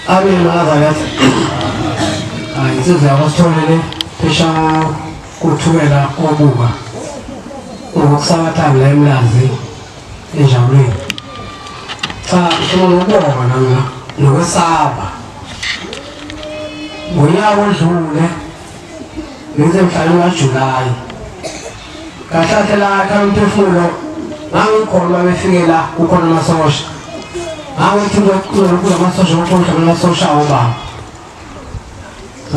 Amen Nazareth. Insizwa yakwaSitholele phesha kuthukela obuka ngokusakathanga la eMlazi enjabulweni. Cha, ngifuna ukubonga nami nokwesaba. Ngonyaka odlule ngenze mhlawumbe kaJulayi. Kahle kahle la ekhaya umphefumulo ngangikhona uma befike la kukhona amasosha. Ngangithi kukhona amasosha kukhona amasosha obaba.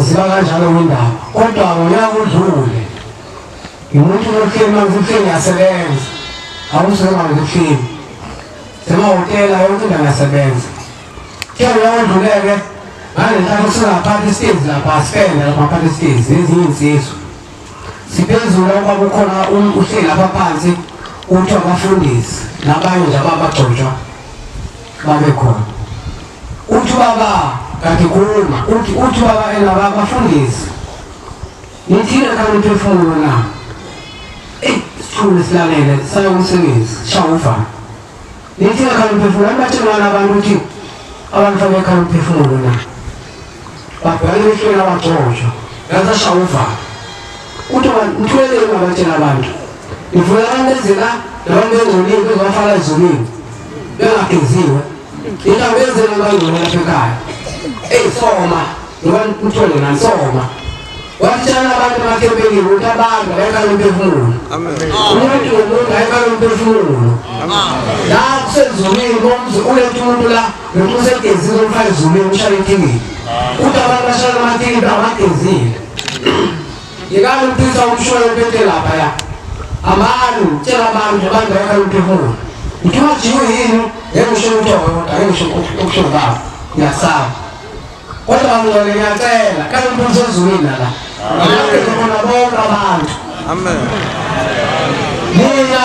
Siba kanjalo kwindaba. Kodwa ngonyaka odlule ngimuntu ohleli manje ngiyasebenza. Awusuke manje uhleli. Semahhotela yonke indawo ngiyasebenza. Ke ngonyaka odlule-ke nganenhlanhla singaphathi isitezi lapha sifende lapha phathi isitezi nezinye iy'nsizwa. Siphezulu kwakukhona uhleli lapha phansi kuthiwa abafundisi nabanye nje ababagcotshwa babe khona. Uthi baba kade khuluma uthi uthi baba enaba abafundisi nithile khona umphefumulo na? Eyi sithule silalele saya umsebenzi shaya uvalo. Nithile khona umphefumulo abatshelwana abantu ukuthi abantu fanele khona umphefumulo na? Babhekane emehlweni abagcotshwa ngaze ashaya uvalo. Uthi nithuleleni ungabatshela abantu. Nivula abantu beze la nabantu bengcolile bezobafaka ezulwini bengageziwe. Into abenzela abangcole lapha ekhaya. Eyi soma ngoba nithole nani soma. Watshela abantu emakhempeni ukuthi abantu abayekhala umphefumulo. Umuntu nomuntu ayekhala umphefumulo. La kusezulwini komzi uletha umuntu la nomuntu usegezile umfaka ezulwini ushaya ithikithi. Uthi abantu bashaya amathikithi abagezile. Yekani ukuphisa umshwayo ophethe lapha ya. Amani tshela abantu abantu bayekhala umphefumulo. Uthi wajiwe yini? Ngeke usho ukuthi oyodwa, ngeke usho ukusho baba. Ngiyasaba. Kodwa bangcwele ngiyacela, kanti umuntu usezulwini la. Ngiyacela khona bonke abantu. Amen. Mina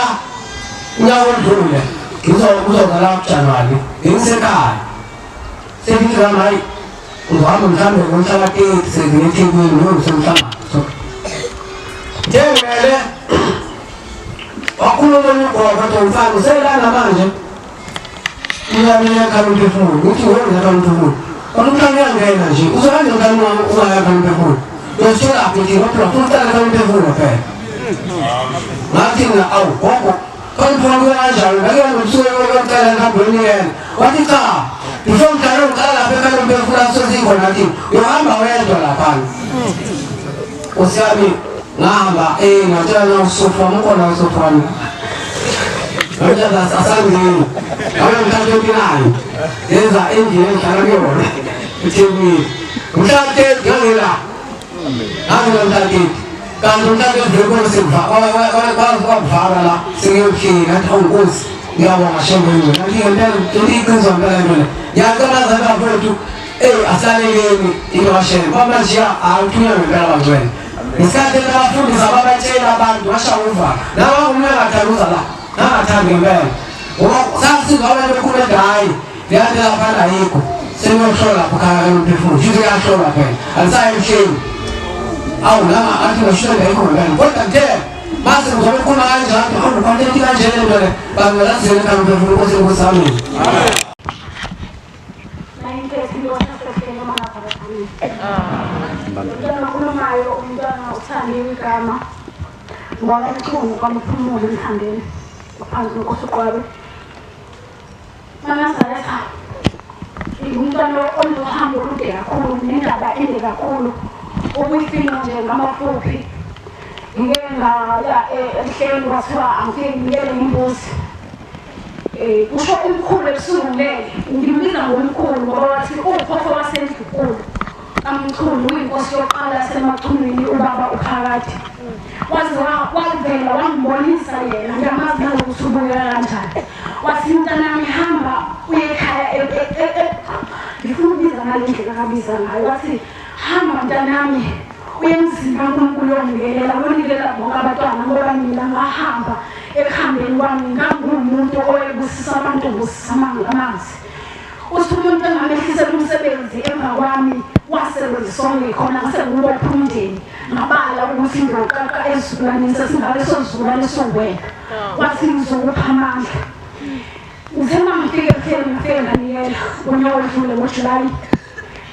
unyaka odlule ngizozala kuJanuwari ngisekhaya. Sengithi nami hayi ngizohamba mhlawumbe ngomhla ka-30 sengiye eThekwini noma ngisemhlangano. Njengele wakhuluma ugogo kodwa umfana uselana manje. Uyamile ekhala umphefumulo uthi wena ekhala umphefumulo. Umntwana uyangena nje uzohamba umntwana ungaya ekhala umphefumulo. Uyosithola phi nje ngoba ufuna ukuqala ekhala umphefumulo phela. Ngathi mina awu gogo khona kanjalo ngake ngisuke yokuqala ngihambeni yena. Wathi cha before mntwana uqala lapha ekhala umphefumulo asozikhona athi uyohamba wedwa lapha. Usiyami ngahamba ngatshela na usofa umkhona usofa wami. Ngitshela asangeni. Ngabe mhla 29 yenza endlini engihlala kuyona eThekwini. Mhla 30 ngangela. Ngangela mhla 30. Kanti mhla 30 khona sekuvala la sengiyohleli ngathi awu Nkosi ngiyabonga shembe ngcwele. Ngathi ngempela iqiniso ngempela into le. Ngiyacela bafowethu asaleleni into kaShembe. Kwamanje awuthunywa ngempela bangcwele. Ngesikhathi abafundisi ababatshela abantu bashaya uvalo. Nawe umuntu angathanduza la. Angathandi ngempela. Ngoba sasizwa abantu bekhuluma hayi leyanto laphana ayikho. Seniyohlola lapho khaya umphefumulo. Futhi uyahlolwa phela. Alisayi emhleni. Awu lama athi ngasho ayikho ngempela. Kodwa nje mase ngizobe khuluma kanjalo awu content kanje le nto le. Bangilazele khaya umphefumulo Nkosi Nkosi amen. Amen. Umntwana okhulumayo umntwana uthandiwe igama ngwakamchunu kwaMphumulo emthandeni ngaphansi kwenkosi uQwabe. MaNazaretha ngumntwana onohambo olude kakhulu nendaba ende kakhulu ukuyifinqa nje ngamafuphi. Ngike ngaya emhleni kwathiwa angifike nginikele ngembuzi. Kusho umkhulu ebusuku ngilele ngimbiza ngomkhulu ngoba wathi uwukhokho wasendlunkulu kaMchunu uyinkosi yokuqala yaseMachunwini ubaba uPhakade. Waze wavela wangibonisa yena ngiyamazi nalokuthi ubukeka kanjani. Wathi mntanami hamba uye ekhaya ngifuna ukubiza ngale ndlela akabiza ngayo. Wathi hamba mntanami uye emzini kaNkulunkulu uyonikelela uyonikela bonke abantwana ngoba mina ngahamba ekuhambeni kwami ngangumuntu owayebusisa abantu ngibusisa amanzi. Uthi umuntu engamehlisela umsebenzi emva kwami wasebenziswa ngikhona ngase ngiwubopha umndeni ngabala ukuthi ngiyoqaqa esizukulwaneni sesingabe sozukulwane sowena. Wathi ngizokupha amandla. Ngithe uma ngifika ebuhleni ngafike nganikela unyaka odlule ngoJulayi.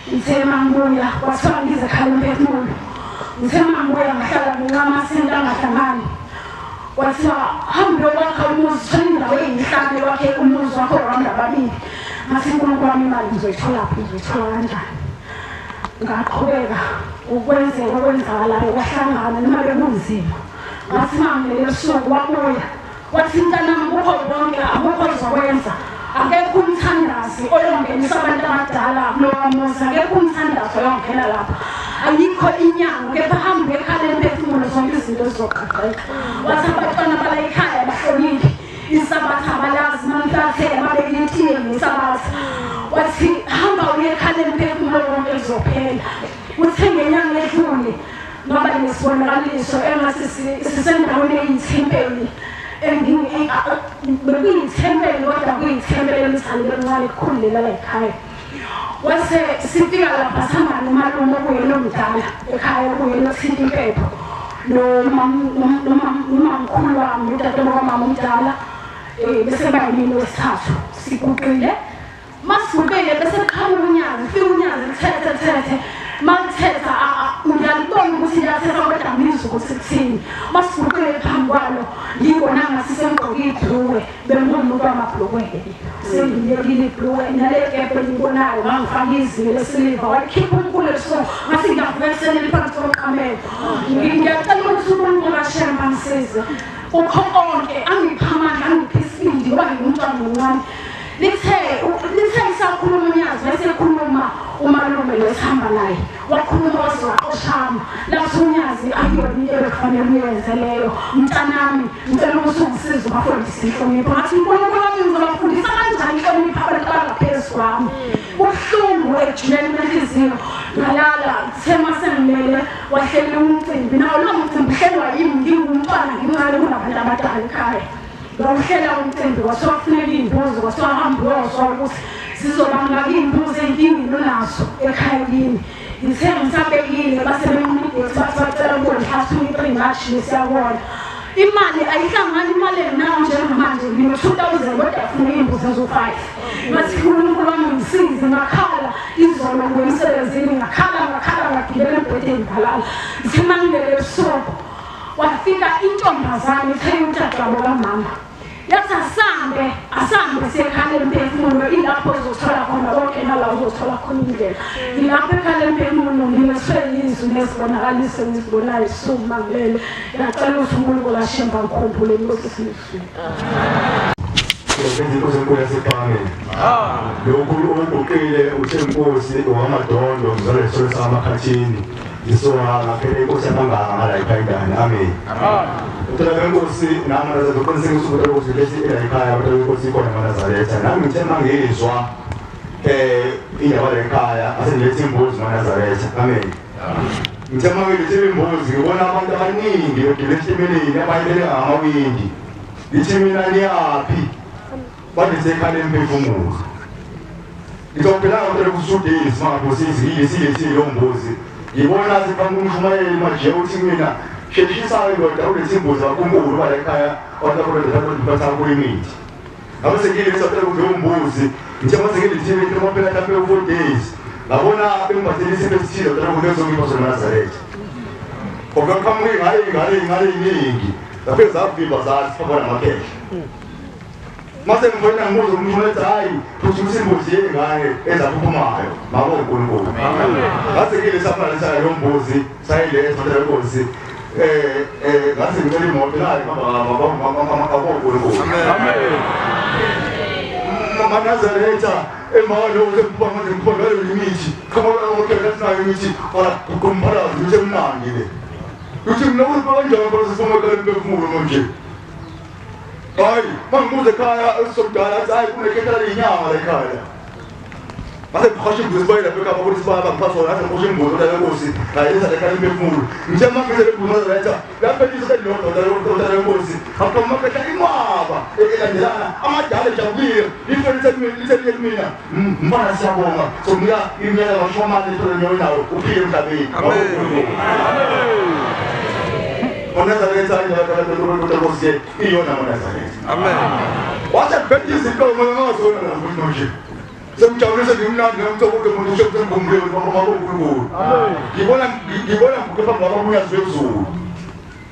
Ngithe mangibuya kwathiwa ngize ekhaya umphefumulo. Ngithe mangibuya ngahlala nginqamasento angahlangani. Kwathiwa hambe uyokwakha umuzi, thola indawo eyinhlane wakhe umuzi wakho round ababili. Ngathi uNkulunkulu wami imali ngizoyitholaphi, ngizoyithola kanjani? Ngaqhubeka ukwenzeka okwenzakalayo kwahlangana noma bekunzima. Ngathi mangilele ebusuku wabuya wathi mntanami kukho konke akukho ozokwenza, akekho umthandazi oyongenisa abantu abadala kulowa muzi, akekho umthandazi oyongena lapha, ayikho inyanga, kepha hambe ekhala emphefumulo zonke izinto zizoqaqeka. Wathi abantwana bala ekhaya bahloniphi isabatha abalazi, namhlanje babekile itiye ngesabatha. Wathi hamba uye ekhala emphefumulo konke kuzophela. Uthe ngenyanga edlule ngaba nesibonakaliso engathi sisendaweni eyithempeli, bekuyithempeli kodwa kuyithempeli elithanda bencane kukhulu lela la ekhaya. Wase sifika lapha sihamba nomalume okuyena omdala ekhaya, okuyena othinta impepho, nomamkhulu wami udade kamama omdala, bese bayimini wesithathu siguqile. Masiguqile bese kuqhamuka unyazi, kufika unyazi lithethe thethe, malithetha ngiyalibona ukuthi liyathetha kodwa ngizwe ukuthi kuthini. Masiguqile phambi kwalo ngibona ngathi sengigqoke ibhulukwe, bengumuntu wamabhulukwe sengiyekile ibhulukwe nale kephe engiyibonayo ngangifaka izinyo lesiliva, walikhipha umkhulu ebusuku ngathi ngiyavuka ekuseni liphansi komqamelo. Ngiyacela ukuthi uNkulunkulu kaShembe angisize kukho konke, angiphe amandla, angiphe isibindi ngoba ngingumntwana omncane. Lithe lisakhuluma unyazi wayesekhuluma umalume lo esihamba naye, wakhuluma waze waqoshama. Lathi unyazi akuyona into ebekufanele uyenze leyo, mntanami ngicela ukuthi ungisize ubafundise inhlonipho. Ngathi uNkulunkulu wami ngizobafundisa kanjani inhlonipho abantu abangaphezu kwami? Kubuhlungu ekujuleni kwenhliziyo. Ngalala kuthe masengilele wahlela umcimbi, nawo lowo mcimbi uhlelwa yimi, ngingumntwana ngincane kunabantu abadala ekhaya. Wawuhlela umcimbi kwathiwa kufuneka iy'mbuzi, kwathiwa hambe uyozwa ukuthi sizobangaka iy'mbuzi ey'nkingeni onazo ekhaya kini. Ngithe ngisabekile base benquma idethi bathi bacela ukubona mhla 23 March siyabona. Imali ayihlangani, imali enginayo njengamanje ngino-2,000 kodwa kufuneka iy'mbuzi eziwu-5. Ngathi uNkulunkulu wami ngisize, ngakhala izolo ngibuya emsebenzini, ngakhala ngakhala ngagibela embhedeni ngalala. Ngithe mangilele ebusuku wafika intombazane ithe udadewabo kamama, yathi asambe asambe siye ekhala emphefumulo, ilapho uzothola khona konke nala uzothola khona indlela. Ngilapho ekhala emphefumulo ngilethwe izwi nezibonakaliso engizibonayo ebusuku mangilele. Ngiyacela ukuthi uNkulunkulu kaShembe angikhumbule ngibusise izwi. Izinto zenkulu yaseBhangeni. Lokhu okuguqile uthe inkosi owamadondo ngizalwa esitolo samakhathini. Ngisoka ngaphela inkosi yabanganga ngala ekhaya. Amen. Uthola benkosi nami nazoqinisekisa ukuthi ukuthi lesi la ekhaya abantu benkosi ikhona ngoNazaretha. Nami ngithe mangizwa indaba la ekhaya asengilethe imbuzi ngoNazaretha. Amen. Ngithe mangilethe imbuzi ngibona abantu abaningi begibele esitimeleni abanye bele ngamawindi. Ngithi mina niyaphi? Bathi ekhala emphefumulo. Ngizophelanga ngicela ukusudisa mangabusisi yilesi leyo mbuzi. Ngibona siphambi kumshumayeli manje uthi mina sheshisa indoda ulethe imbuzi kaNkulunkulu bala ekhaya abantu abaletha kuyimithi. Ngabe sengiletha phela kuleyo mbuzi, ngithe mase ngilethile into kwaphela mhlawumbe 4 days. Ngabona bengibhathele isipho esithile kodwa kulezo ngipho zoNazaretha. Kodwa qhamuke ngaye ingane ingane iningi. Lapho zavimba zathi sifana namakhehla. Mase ngibona ngibuza umuntu ethi hayi phuthumisa imbuzi yengane ezaphuphumayo mabo uNkulunkulu. Ngase ngile sapha lesa leyo mbuzi sayiletha phela inkosi ngase ngicela imoto nayo mama uNkulunkulu. Amen. Manazaretha emawalo usephuma manje ngikhona leyo imithi. Qhamuka ngokhela sinayo imithi wala kumphala nje emnandi le. Uthi mina ukuthi kanjani khona sifuna emphefumulo manje. Hayi, mangibuza ekhaya esomdala athi hayi kunekhehla lenyanga la ekhaya. Ngase ngiqhosha imbuzi bayela lapha ekhaya ukuthi sibaba ngiphathwa ngathi ngiqhosha imbuzi kodwa lenkosi ngayilisa lekhaya imphefumulo. Ngithe mangise le mbuzi ngathi lapha elise lodwa kodwa lenkosi aqhamuka amakhehla inqwaba elandelana amadala ejabulile life lithe mina mfana siyabonga sokunika iminyaka ngamashumi amane ethole nawe uphile emhlabeni. Amen. Onazaretha indaba iyona ngoNazaretha. Amen. Wathi kubheka izinto ngazona nje. Sengijabulise ngimnandi ngimthokoze umuntu usengumbuye baba uNkulunkulu. Ngibona ngikuke phambi kwakho uyazi wezulu.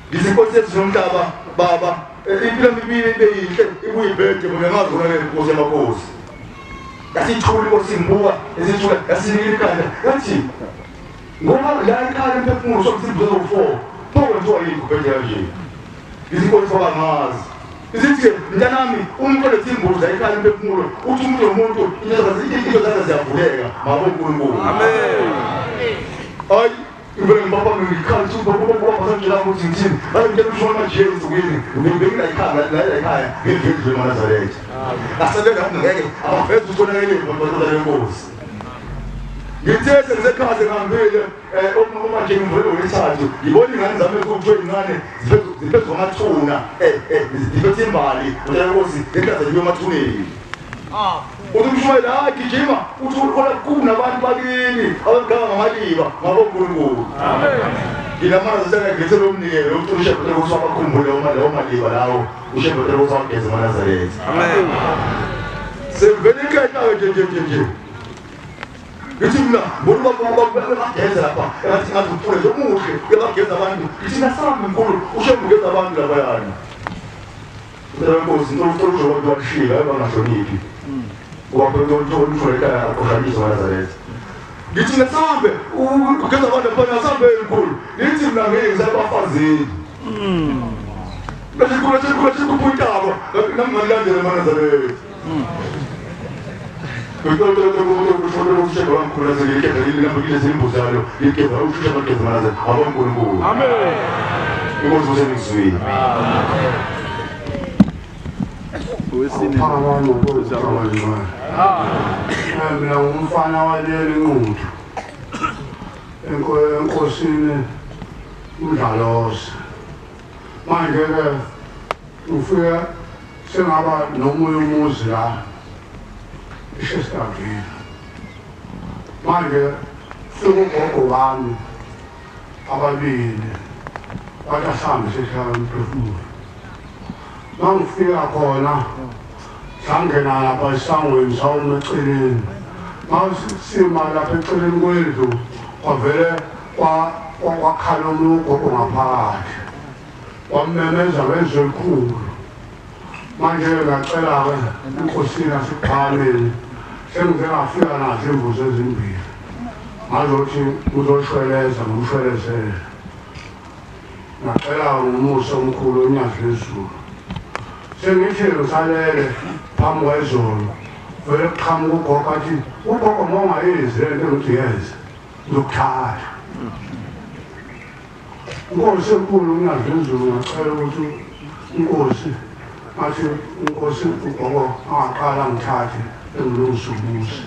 Ngithi inkosi yethu nomhlaba baba impilo mibili ibe yinhle ibuye ibhede mina ngazi kona le nkosi yamakhosi. Yasithula inkosi ngibuka esithula yasinika ikhanda yathi ngoba la ikhaya emphefumulo sokuthi imbuzo zo4 pho kwenziwa yini kubhede kanje. Ngithi inkosi baba ngazi. Isithi mntanami umuntu olethe imbuzi ayikhaya emphefumulo uthi umuntu nomuntu into zakhe ziyavuleka ngabo uNkulunkulu. Amen. Hayi ngivele ngibaba ngikhala ukuthi ubaba basangitshela ukuthi ngithini bangitshela ukuthi ushona manje ensukwini ngibhekile ikhaya la ekhaya ngivele eMaNazaretha. Asebenza ngeke abaveze ukonakele ngibantwana lenkosi. Ngithe ngisekhaya ngihambile uma nje ngivele wethathu ngibona ingane zami ekuthiwe ingane ziphethe amathuna ziphethe imbali nkosi lentaza zibe emathuneni. Uthi umshumayeli hayi gijima uthi ukhona kunabantu bakini abaganga ngamaliba ngabo uNkulunkulu. Amen. Nginamazwi ngilethe lo mnikelo ukuthi uShembe ukuthi abakhumbule uma lawo maliba lawo uShembe ukuthi wageza eMaNazaretha. Amen. Sevele ikhehla nje. Ngithi mina ngibona ubaba bageza lapha engathi ngathi uphule nje omuhle uyabageza abantu ngithi nasambe mkhulu uShembe ugeza abantu labayana. Inkosi into uJobe washiya bangahloniphi. Ngoba phela into ekhaya akhohlanisa eMaNazaretha. Ngithi nasambe ugeza abantu lapha nasambe mkhulu ngithi mina ngeke ngisabafazini. Bese kukhula intaba nami ngilandele eMaNazaretha. Amen. Mina ngumfana waleli nquthu enkosini uMdlalose. Manje-ke ufike sengaba nomunye umuzi la eShesterville. Manje fike ugogo wami ababili bathi asihambe sihlala umphefumulo. Mangifika khona sangena lapha esangweni sawuma eceleni. Masima lapha eceleni kwendlu kwavele kwakhala omunye ugogo ngaphakathi. Wamemeza ngezwi elikhulu. Manje ngacela-ke inkosini yaseKuphakameni sengize ngafika nazo imbuzi ezimbili. Ngazothi ngizoshweleza ngimshwelezele. Ngacela ngomusa omkhulu onyazi lwezulu. Sengithi ngisalele phambi kwezolo vele kuqhamuka ugogo athi ugogo uma ungayenzi le nto engithi yenze ngizokuthatha. Inkosi enkulu unyazi lwezulu ngacela ukuthi inkosi athi inkosi ugogo angaqala ngithathe engilungisa umuzi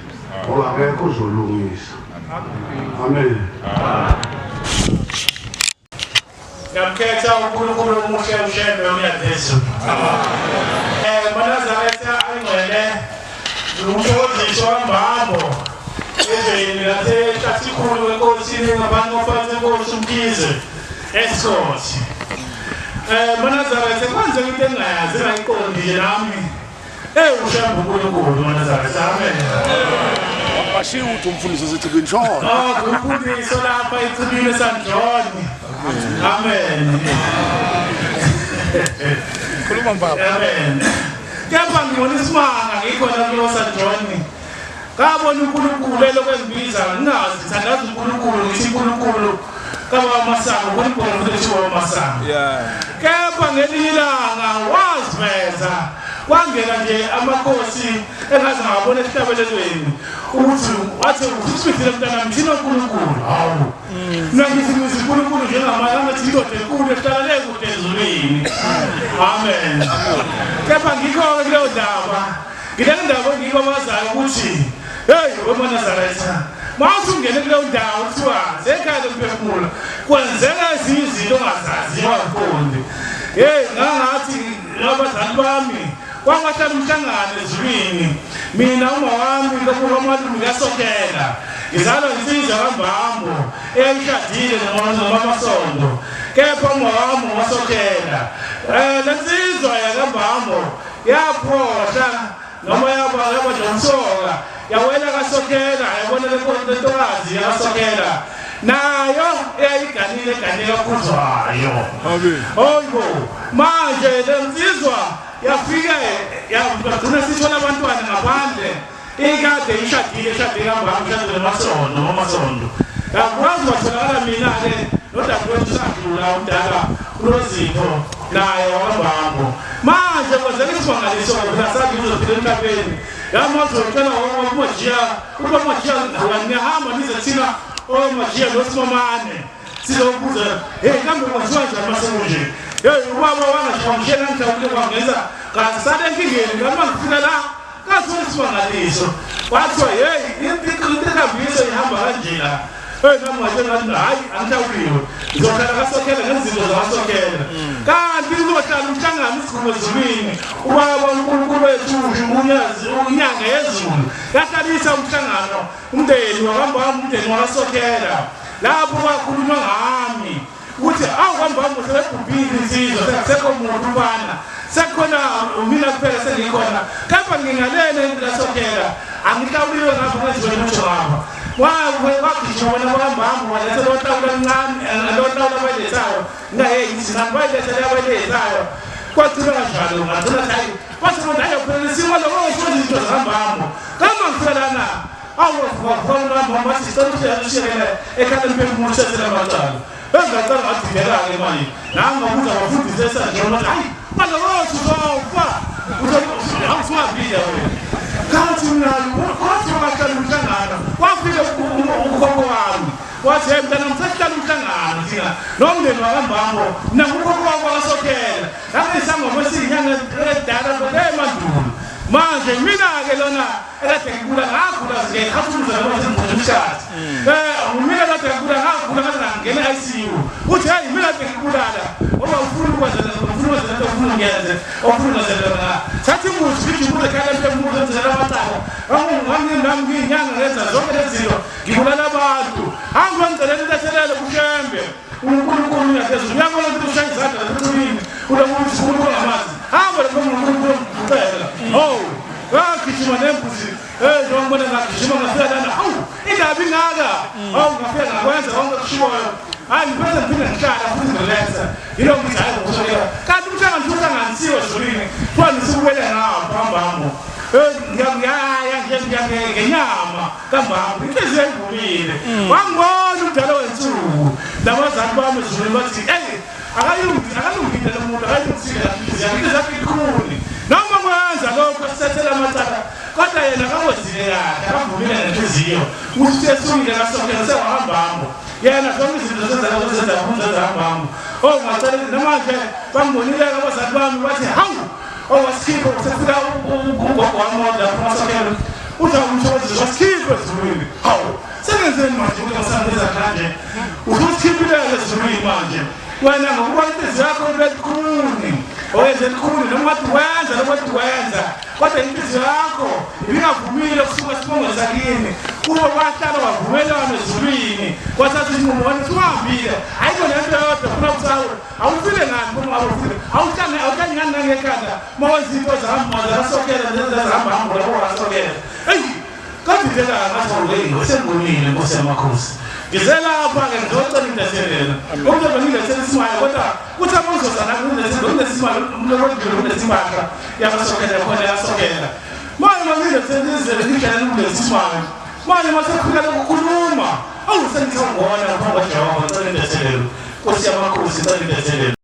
ngoba akekho ozolungisa. Amen. Ngiyamkhetha uNkulunkulu omuhle uShembe uNyazi. MaNazaretha angcwele ngumthokozisi wambambo ezweni laseHlathikhulu enkosini ngabantu baphansi enkosi uMkhize eSikhothi. MaNazaretha kwenzeka into engingayazi engayiqondi nje nami. uShembe uNkulunkulu MaNazaretha. Amen. Bashiya uthi umfundisi osechibini shona. Umfundisi lapha echibini eSan John. Amen. Khuluma baba. Amen. Kepha ngibona isimanga ngikhona kulo San John. Ngabona uNkulunkulu elokhu engibiza ngingazi ngithandaza uNkulunkulu ngithi uNkulunkulu kaba Masango uNkulunkulu futhi Masango. Kepha ngelinye ilanga waziveza kwangena nje amakhosi engaze ngabona esihlabelelweni ukuthi wathi usifile mntanami thina uNkulunkulu. Hawu. Mina ngithi uNkulunkulu njengamanje angathi indoda enkulu ehlala le kude ezulwini. Amen. Kepha ngikho-ke kuleyo ndaba ngile ndaba engiyibabazayo ukuthi hey wemaNazaretha mawusungene kuleyo ndawo kuthiwa sekhaya lomphefumulo kwenzeka ezinye izinto ongazazi ongaziqondi. Hey ngangathi abazali bami kwangahlala umhlangano ezulwini mina uma wami kaMalume ngasokela ngizalwa insizwa kaMbambo eyayishadile noMamasondo kepha uma wami wasokela le nsizwa yakaMbambo yaphohla Noma yaba nje umsoka yawela kaSokhela, yabona le ntokazi yakaSokhela nayo eyayiganile eganile kaKhuzwayo. Hayibo, manje le nsizwa yafike yagcina sithola abantwana ngaphandle, ikade ishadile ishadile kambamba ishadile namasondo ngamasondo. Yakwazi watholakala mina-ke nodadewethu sadlula umdala uNozipho naye wakambambo. Manje kwenzeka isimangaliso-ke phela sathi uzophila emhlabeni. Yamazocela omajiya umajiya niyahamba nize thina omajiya nosimamane sizobuza, hey kambe kwenziwa njani masekunje? Hey ubaba wangashamshela mhlawumbe kwangenza ngasale enkingeni ngama ngifika la ngathola isimangaliso. Kwathiwa hey inkambiso ihamba kanjena. Hey nami ngathi hayi angihlawuliwe ngizohlala kaSokhela ngezinto zakaSokhela. Kanti kuzohlala umhlangano isikhulu ezulwini, ubaba uNkulunkulu wethu unyanga yezulu yahlalisa umhlangano umndeni wakambamba umndeni wakaSokhela. Lapho kwakhulunywa ngami ukuthi awu kambamba sebebhubhile insizwa sekusekho muntu umfana sekukhona mina kuphela sengikhona, kepha ngingalena into kaSokhela angihlawuliwe ngapha ngenziwe lutho ngapha. Wagijima wena kwambamba waletha lo hlawula kancane lo hlawula abayilethayo ngayeyi izinani bayiletha le abayilethayo. Kwagcina kanjalo ngagcina hayi kwase manje hayi phela isimo lokho izinto zihambambo kama ngifika lana awu wathi sicela ushiyele ekhaya lemphefumulo ushethele amacala. Bengacala ngadideka-ke manje nami ngabuza abafundisi esanjona bathi hayi malokothu uzofa awusungavile wena. Kathi mina kwathi wahlala umhlangano wafika ukhokho wami wathi hey mntana ngisahlala umhlangano thina nomndeni wakambambo mina ngukhokho wakho wakaSokhela ngangisangoma esiyinyanga edala emandulo. Manje mina-ke lona ekade ngikula ngakhula ngekhathuluza noma sengimshadi mina kade ngikula ngakhula ngaze ngangena e-ICU. Uthi hey mina kade ngikulala ngoba ufuna ukwenza ufuna ukwenza into ofuna ungenze ofuna ukwenza lona. Thatha imbuzi gijima uze ekhaya lemphefumulo uzenzela amacala nami ngiyinyanga ngenza zonke lezi zinto ngibulala abantu. Angibongicelela intethelelo kuShembe uNkulunkulu uyaphezulu uyabona ukuthi ushaya izandla lasethulini ulokuthi uNkulunkulu ngamazi hamba lapho uNkulunkulu umguqela. Oh ngagijima nembuzi njengoba ngibona ngagijima ngafika lana hawu indaba ingaka hawu ngafika ngakwenza konke kushiwoyo. Hayi ngiphethe ngiphinde ngihlala futhi ngirelaxa yilo ngithi hayi ngokusokela kanti umhlangano uhlanganisiwe ezulwini kuthiwa nisibukele ngapha hambambo ngiyaya nje ngenyama kambambo inhliziyo ayivumile. Wangibona umdala wensuku nabazali bami ezulwini bathi eyi akalungile lo muntu akayilungisile inhliziyo yakhe ikhuni noma kwenza lokho sisethela amacala kodwa yena akakwenzile kahle akavumile nenhliziyo ukuthi esukile kaSokhela sewahambambo yena zonke izinto zenzahambambo. Oh ngacela namanje bangibonile-ke abazali bami bathi hawu owasikhipha usefika ugogo wami lapho kaSokhela uthi awumthokozisi wasikhipha ezulwini. Hawu sengenzeni manje ukuthi ngisangenza kanje ususikhiphile-ke ezulwini manje wena ngokuba inhliziyo yakho ibelukhuni oyenze lukhuni noma wathi wenza noma wathi wenza kodwa inhliziyo yakho ibingavumile kusuka esibongweni sakini kubo wahlala wavumelana ezulwini kwathatha isinqumo wathi usuhambile ayikho nento yodwa funa ukuthi awufile ngani uma ngabe ufile awuhlangani ngani nangekhanda uma wenza into zakaSokhela nezahambahamba lapho wakaSokhela. Eyi kadideka ngathi awuleyi sengibonile Nkosi yamakhosi ngize lapha-ke ngizocela intethelelo umuntu bengilethela isimali kodwa kuthi abangizozana kunesimali kunesimpahla yakaSokhela khona yaSokhela. Manje mangilethela izele ngidlela kuletha isimali manje masefika lokukhuluma awu sengithe ngibona phambi kwaJehova ngicela intethelelo Nkosi yamakhosi ngicela intethelelo.